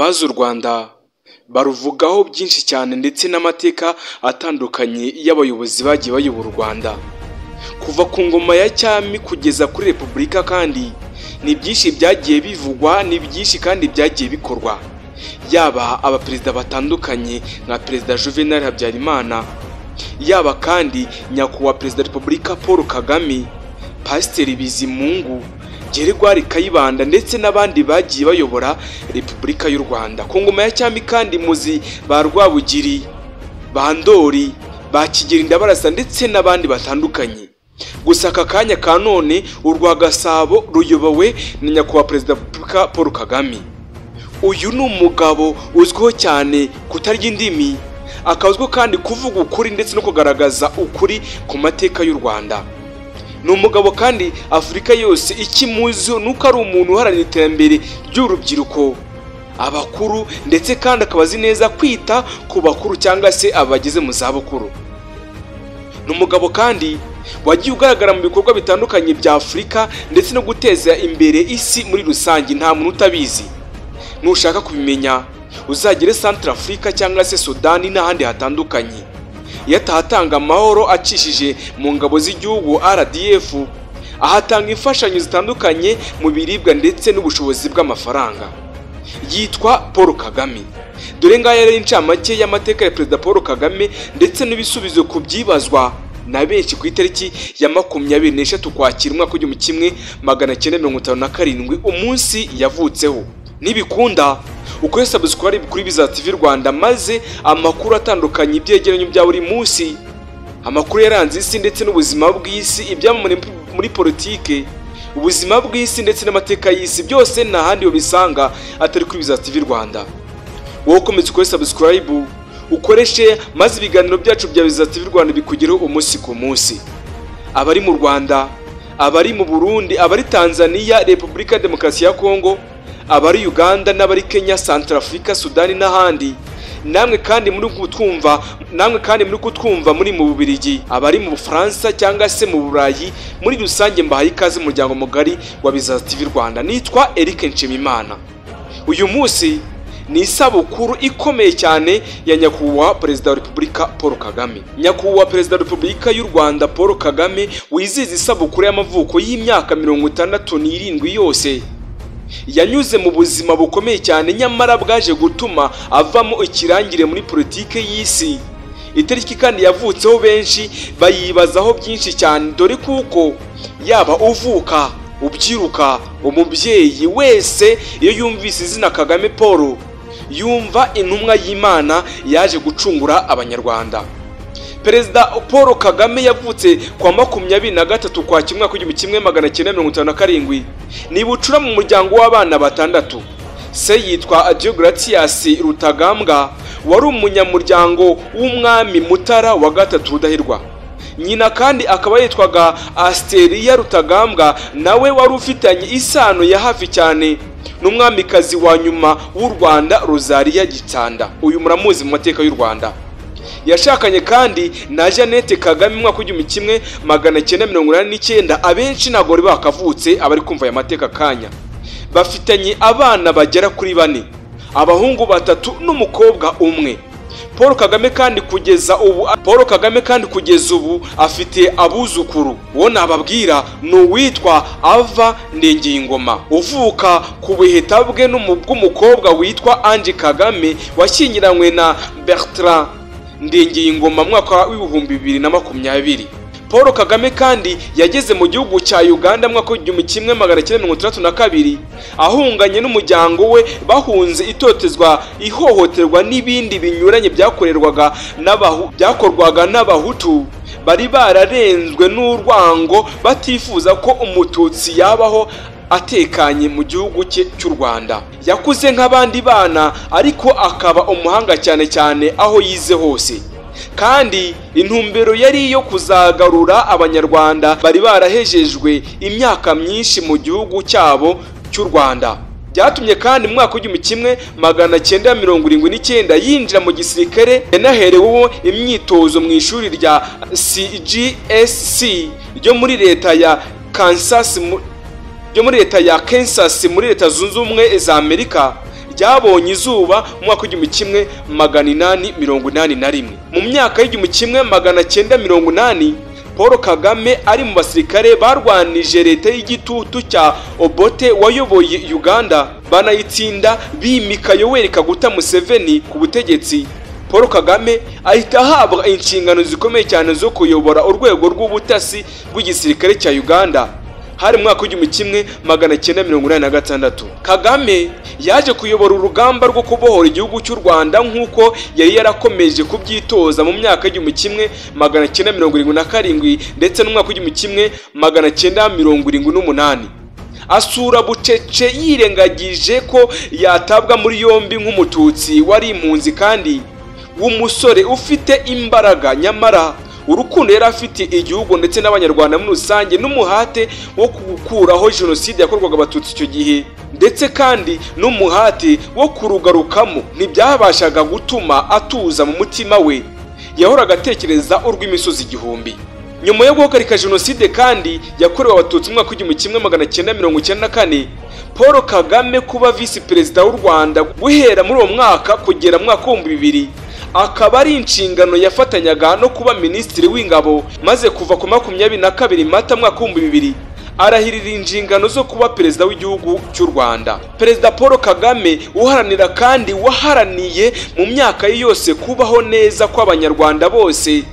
Abazi u Rwanda baruvugaho byinshi cyane ndetse n'amateka atandukanye y'abayobozi bagiye bayobora u Rwanda kuva ku ngoma ya cyami kugeza kuri Repubulika, kandi ni byinshi byagiye bivugwa, ni byinshi kandi byagiye bikorwa, yaba abaperezida batandukanye nka Perezida Juvenal Habyarimana, yaba kandi Nyakubahwa Perezida wa Repubulika Paul Kagame, Pasiteri Bizimungu, Geregwari Kayibanda ndetse n'abandi bagiye bayobora Repubulika y'u Rwanda. Ku ngoma ya cyami kandi muzi ba Rwabugiri, ba Ndori, ba Kigeli Ndabarasa ndetse n'abandi batandukanye. Gusa aka kanya ka none urwa Gasabo ruyobowe na Nyakubahwa Perezida wa Repubulika Paul Kagame. Uyu ni umugabo uzwiho cyane kutarya indimi, akaba azwiho kandi kuvuga ukuri ndetse no kugaragaza ukuri ku mateka y'u Rwanda. Ni umugabo kandi Afurika yose ikimuziho nuko ari umuntu uharanira iterambere ry'urubyiruko, abakuru ndetse kandi akaba azi neza kwita ku bakuru cyangwa se abageze mu zabukuru. Ni umugabo kandi wagiye ugaragara mu bikorwa bitandukanye bya Afurika ndetse no guteza imbere isi muri rusange, nta muntu utabizi. Nushaka kubimenya uzagere Central Africa cyangwa se Sudani n'ahandi hatandukanye. Iyo atahatanga amahoro acishije mu ngabo z'igihugu RDF, ahatanga imfashanyo zitandukanye mu biribwa ndetse n'ubushobozi bw'amafaranga. Yitwa Paul Kagame. Dore ngaya yari incamake y'amateka ya Perezida Paul Kagame ndetse n'ibisubizo ku byibazwa na benshi ku itariki ya 23 Ukwakira umwaka 1957, umunsi yavutseho. Nibikunda ukore subscribe kuri Biza TV Rwanda, maze amakuru atandukanye, ibyegeranyo bya buri munsi, amakuru yaranze isi ndetse n'ubuzima bw'isi, ibyamamare muri politike, ubuzima bw'isi ndetse n'amateka y'isi, byose nta handi ubisanga atari kuri Biza TV Rwanda. Wowe ukomeze ukore subscribe, ukoreshe, maze ibiganiro byacu bya Biza TV Rwanda bikugereho umunsi ku munsi. Abari mu Rwanda, abari mu Burundi, abari Tanzania, Repubulika ya Demokarasi ya Kongo, abari Uganda n'abari Kenya, Central Africa, Sudani n'ahandi, namwe kandi muri kutwumva, namwe kandi muri kutwumva muri mu Bubiligi, abari mu Bufaransa cyangwa se mu Burayi muri rusange, mbahaye ikaze mu muryango mugari wa Biza TV Rwanda. Nitwa Eric Nshimimana. Uyu munsi ni isabukuru ikomeye cyane ya Nyakubahwa Perezida wa Repubulika Paul Kagame. Nyakubahwa Perezida wa Repubulika y'u Rwanda Paul Kagame wizihiza isabukuru y'amavuko y'imyaka 67 yose, yanyuze mu buzima bukomeye cyane, nyamara bwaje gutuma avamo ikirangire muri politike y'isi. Itariki kandi yavutseho benshi bayibazaho byinshi cyane, dore kuko yaba uvuka, ubyiruka, umubyeyi wese iyo yumvise izina Kagame Paul yumva intumwa y'Imana yaje gucungura Abanyarwanda. Perezida Paul Kagame yavutse kwa 23 Ukwakira umwaka 1957, ni bucura mu muryango w'abana batandatu. Se yitwa Deogratias Rutagambwa, wari umunyamuryango w'umwami Mutara wa gatatu Rudahigwa. Nyina kandi akaba yitwaga Asteria Rutagambwa, nawe wari ufitanye isano ya hafi cyane n'umwamikazi wa nyuma w'u Rwanda Rosalia Gicanda. Uyu muramuzi mu mateka y'u Rwanda. Yashakanye kandi na Jeannette Kagame mu mwaka 1989. Abenshi ntabwo bari bakavutse abari kumva aya mateka kanya. Bafitanye abana bagera kuri bane, abahungu batatu n'umukobwa umwe. Paul Kagame kandi kugeza ubu Paul Kagame kandi kugeza ubu afite abuzukuru. Uwo nababwira ni uwitwa Ava Ndengiyingoma, uvuka ku buheta bwe bw'umukobwa witwa Ange Kagame washyingiranywe na Bertrand Ndengiyingoma mwaka w'2020. Paul Kagame kandi yageze mu gihugu cya Uganda mwaka 1962, ahunganye n'umuryango we bahunze itotezwa, ihohoterwa n'ibindi binyuranye byakorwaga n'Abahutu bari bararenzwe n'urwango, batifuza ko Umututsi yabaho atekanye mu gihugu cye cy'u Rwanda. Yakuze nk'abandi bana, ariko akaba umuhanga cyane cyane aho yize hose, kandi intumbero yari iyo kuzagarura Abanyarwanda bari barahejejwe imyaka myinshi mu gihugu cyabo cy'u Rwanda. Byatumye kandi mu mwaka 1979 yinjira mu gisirikare, yanahereweho imyitozo mu ishuri rya CGSC ryo muri leta ya Kansas, ryo muri leta ya Kansas muri Leta Zunze Ubumwe za Amerika. Ryabonye izuba mu mwaka w'1881. Mu myaka y'1980, Paul Kagame ari mu basirikare barwanije leta y'igitutu cya Obote wayoboye Uganda, banayitsinda bimika Yoweri Kaguta Museveni ku butegetsi. Paul Kagame ahita ahabwa inshingano zikomeye cyane zo kuyobora urwego rw'ubutasi rw'igisirikare cya Uganda. Hari mu mwaka w'1986. Kagame yaje kuyobora urugamba rwo kubohora igihugu cy'u Rwanda nk'uko yari yarakomeje kubyitoza mu myaka y'1977 ndetse n'umwaka w'1978. Asura bucece yirengagije ko yatabwa muri yombi nk'umututsi wari impunzi kandi w'umusore ufite imbaraga, nyamara urukundo yari afite igihugu ndetse n'abanyarwanda muri rusange n'umuhate wo gukuraho jenoside yakorwaga abatutsi icyo gihe, ndetse kandi n'umuhate wo kurugarukamo, ntibyabashaga gutuma atuza mu mutima we. Yahoraga atekereza urw'imisozi igihumbi. Nyuma yo guhagarika jenoside kandi yakorewe abatutsi mu mwaka w'1994, Paul Kagame kuba visi perezida w'u Rwanda guhera muri uwo mwaka kugera mu mwaka 2000 akaba ari inshingano yafatanyaga no kuba minisitiri w'ingabo, maze kuva ku 22 Mata mwaka 2000 arahirira inshingano zo kuba perezida w'igihugu cy'u Rwanda. Perezida Paul Kagame uharanira kandi waharaniye mu myaka ye yose kubaho neza kw'abanyarwanda bose,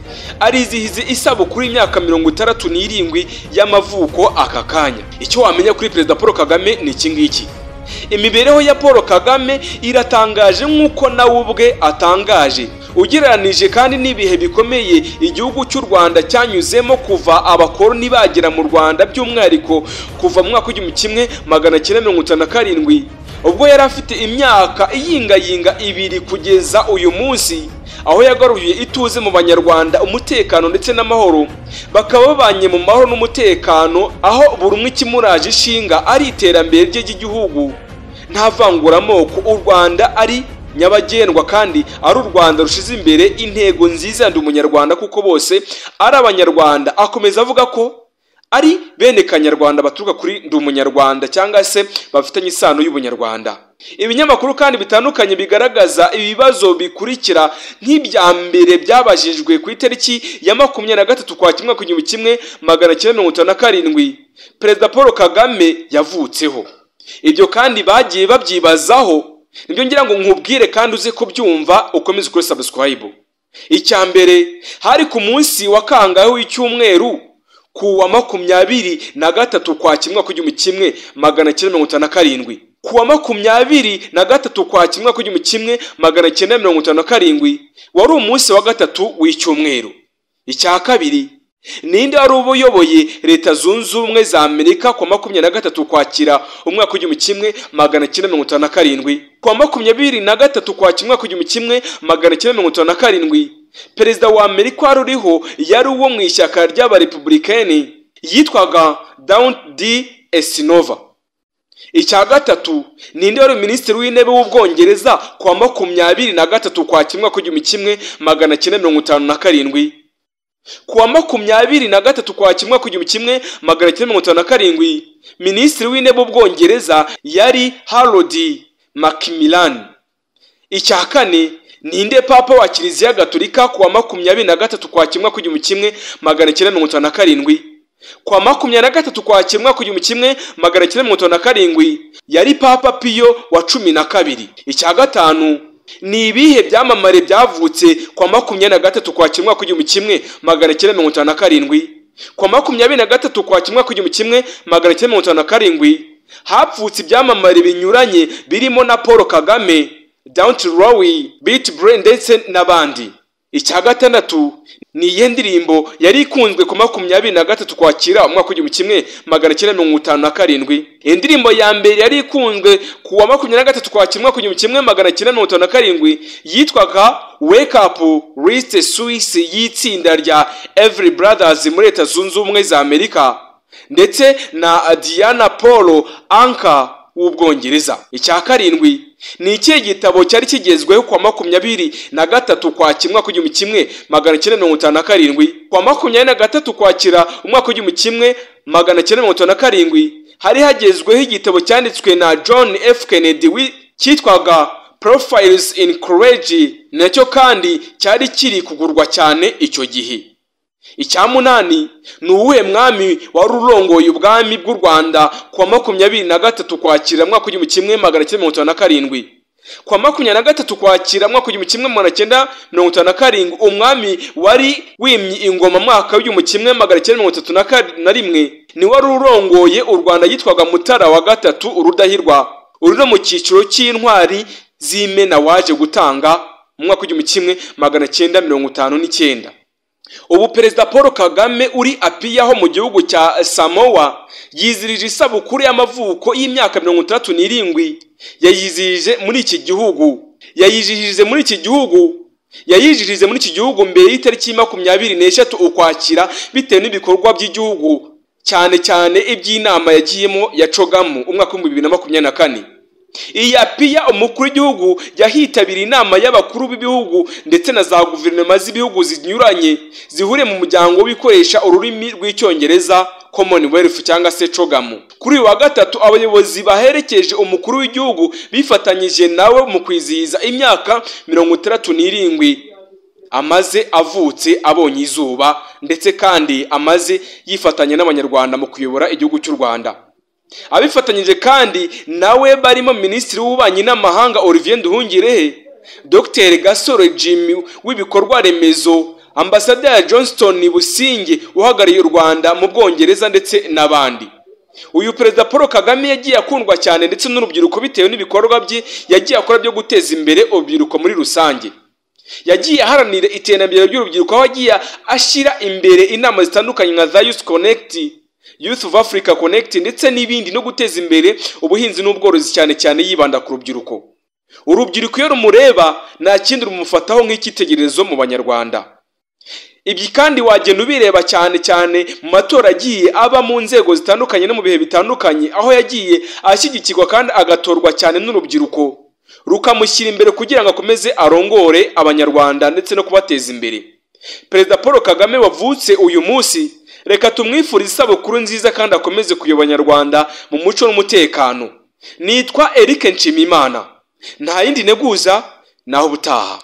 arizihiza isabukuru y'imyaka 67 y'amavuko aka kanya. Icyo wamenya kuri Perezida Paul Kagame ni iki ngiki: imibereho ya Paul Kagame iratangaje nk'uko nawe ubwe atangaje, ugereranije kandi n'ibihe bikomeye igihugu cy'u Rwanda cyanyuzemo kuva abakoloni bagera mu Rwanda, by'umwihariko kuva mu mwaka w'1957 ubwo yari afite imyaka iyingayinga ibiri kugeza uyu munsi, aho yagaruye ituze mu banyarwanda, umutekano ndetse n'amahoro, bakaba babanye mu mahoro n'umutekano, aho buri umwe ikimuraje ishinga ari iterambere rye ry'igihugu, nta vanguramoko. U Rwanda ari nyabagendwa kandi ari u Rwanda rushize imbere intego nziza ndi umunyarwanda, kuko bose ari abanyarwanda. Akomeza avuga ko ari bene kanyarwanda baturuka kuri ndi umunyarwanda cyangwa se bafitanye isano y'ubunyarwanda. Ibinyamakuru kandi bitandukanye bigaragaza ibibazo bikurikira nk'ibya mbere byabajijwe ku itariki ya 23 Ukwakira 1957 Perezida Paul Kagame yavutseho. Ibyo kandi bagiye babyibazaho, nibyo ngira ngo nkubwire kandi uze kubyumva, ukomeze ukore subscribe. Icya mbere, hari ku munsi wa kangahe w'icyumweru ku wa 23 Ukwakira 1957? Ku wa 23 Ukwakira 1957 wari umunsi wa gatatu w'icyumweru. Icya kabiri, ninde wari uyoboye Leta Zunze Ubumwe za Amerika ku 23 Ukwakira umwaka 1957? Ku wa 23 Ukwakira 1957 Perezida wa Amerika wari uriho yari uwo mu ishyaka ry'abarepublikani, yitwaga Dwight D. Eisenhower. Icya gatatu, ninde wari minisitiri w'intebe w'Ubwongereza ku wa 23 Ukwakira 1957? Ku wa 23 Ukwakira 1957 minisitiri w'intebe w'Ubwongereza yari Harold Macmillan. Icya kane, ninde papa wa Kiliziya Gatolika ku wa 23 Ukwakira 1957? Ku wa 23 Ukwakira 1957 yari Papa Piyo wa 12. Icya gatanu, ni ibihe byamamare byavutse ku wa 23 Ukwakira 1957? Ku wa 23 Ukwakira 1957 hapfutse ibyamamare binyuranye birimo na Paul Kagame, Don't Rowe, Beat Brain ndetse n'abandi. Icya gatandatu, ni iyihe ndirimbo yari ikunzwe ku 23 Ukwakira umwaka 1957? Indirimbo ya mbere yari ikunzwe ku wa 23 Ukwakira 1957 yitwaga Wake Up Little Swiss y'itsinda rya Everly Brothers muri Leta Zunze Ubumwe za Amerika, ndetse na Diana Paul Anka w'Ubwongereza. Icya karindwi, ni ikihe gitabo cyari kigezweho kwa 23 Ukwakira 1957? Kwa 23 Ukwakira umwaka 1957 hari hagezweho igitabo cyanditswe na John F Kennedy. Cyitwaga Profiles in Courage, nacyo kandi cyari kiri kugurwa cyane icyo gihe. Icya munani: ni uwuhe mwami wari urongoye ubwami bw'u Rwanda ku wa 23 Ukwakira mwaka 1957? Ku wa 23 Ukwakira mwaka 1957, umwami wari wimye ingoma mwaka w'1931 ni wari urongoye u Rwanda, yitwaga Mutara wa Gatatu Rudahigwa, uri no mu cyiciro cy'intwari z'Imena, waje gutanga mu mwaka w'1959. Ubu Perezida Paul Kagame uri Apia ho mu gihugu cya Samoa yizirije isabukuru y'amavuko y'imyaka 67. Yayizihije muri iki gihugu, yayizihije muri iki gihugu mbere y'itariki 23 Ukwakira, bitewe n'ibikorwa by'igihugu, cyane cyane iby'inama yagiyemo ya CHOGM umwaka w'2024. Iyi Apia, umukuru w'igihugu yahitabiriye inama y'abakuru b'ibihugu ndetse na za guverinoma z'ibihugu zinyuranye zihuriye mu muryango w'ibikoresha ururimi rw'Icyongereza, Commonwealth cyangwa se CHOGM. Kuri uyu wa gatatu, abayobozi baherekeje umukuru w'igihugu bifatanyije nawe mu kwizihiza imyaka 67 amaze avutse, abonye izuba, ndetse kandi amaze yifatanya n'Abanyarwanda mu kuyobora igihugu cy'u Rwanda. Abifatanyije kandi nawe barimo Minisitiri w'Ububanyi n'Amahanga Olivier Nduhungirehe, Dr Gasore Jimmy w'ibikorwa remezo, Ambasaderi Johnston Businge uhagarariye u Rwanda mu Bwongereza, ndetse n'abandi. Uyu Perezida Paul Kagame yagiye akundwa cyane ndetse n'urubyiruko, bitewe n'ibikorwa bye yagiye akora byo guteza imbere urubyiruko muri rusange. Yagiye aharanira iterambere ry'urubyiruko, aho agiye ashyira imbere inama zitandukanye nka za Youth Connect, Youth of Africa Connect, ndetse n'ibindi, no guteza imbere ubuhinzi n'ubworozi, cyane cyane yibanda ku rubyiruko. Urubyiruko iyo rumureba nta kindi rumufataho nk'icyitegererezo mu Banyarwanda. Ibi kandi wagenda ubireba cyane cyane mu matora agiye aba mu nzego zitandukanye no mu bihe bitandukanye, aho yagiye ashyigikirwa kandi agatorwa cyane n'urubyiruko, rukamushyira imbere kugira ngo akomeze arongore Abanyarwanda ndetse no kubateza imbere. Perezida Paul Kagame wavutse uyu munsi, reka tumwifurize isabukuru nziza kandi akomeze kuyobora Abanyarwanda mu muco n'umutekano. Nitwa Eric Nshimiyimana, nta yindi nteguza, naho ubutaha.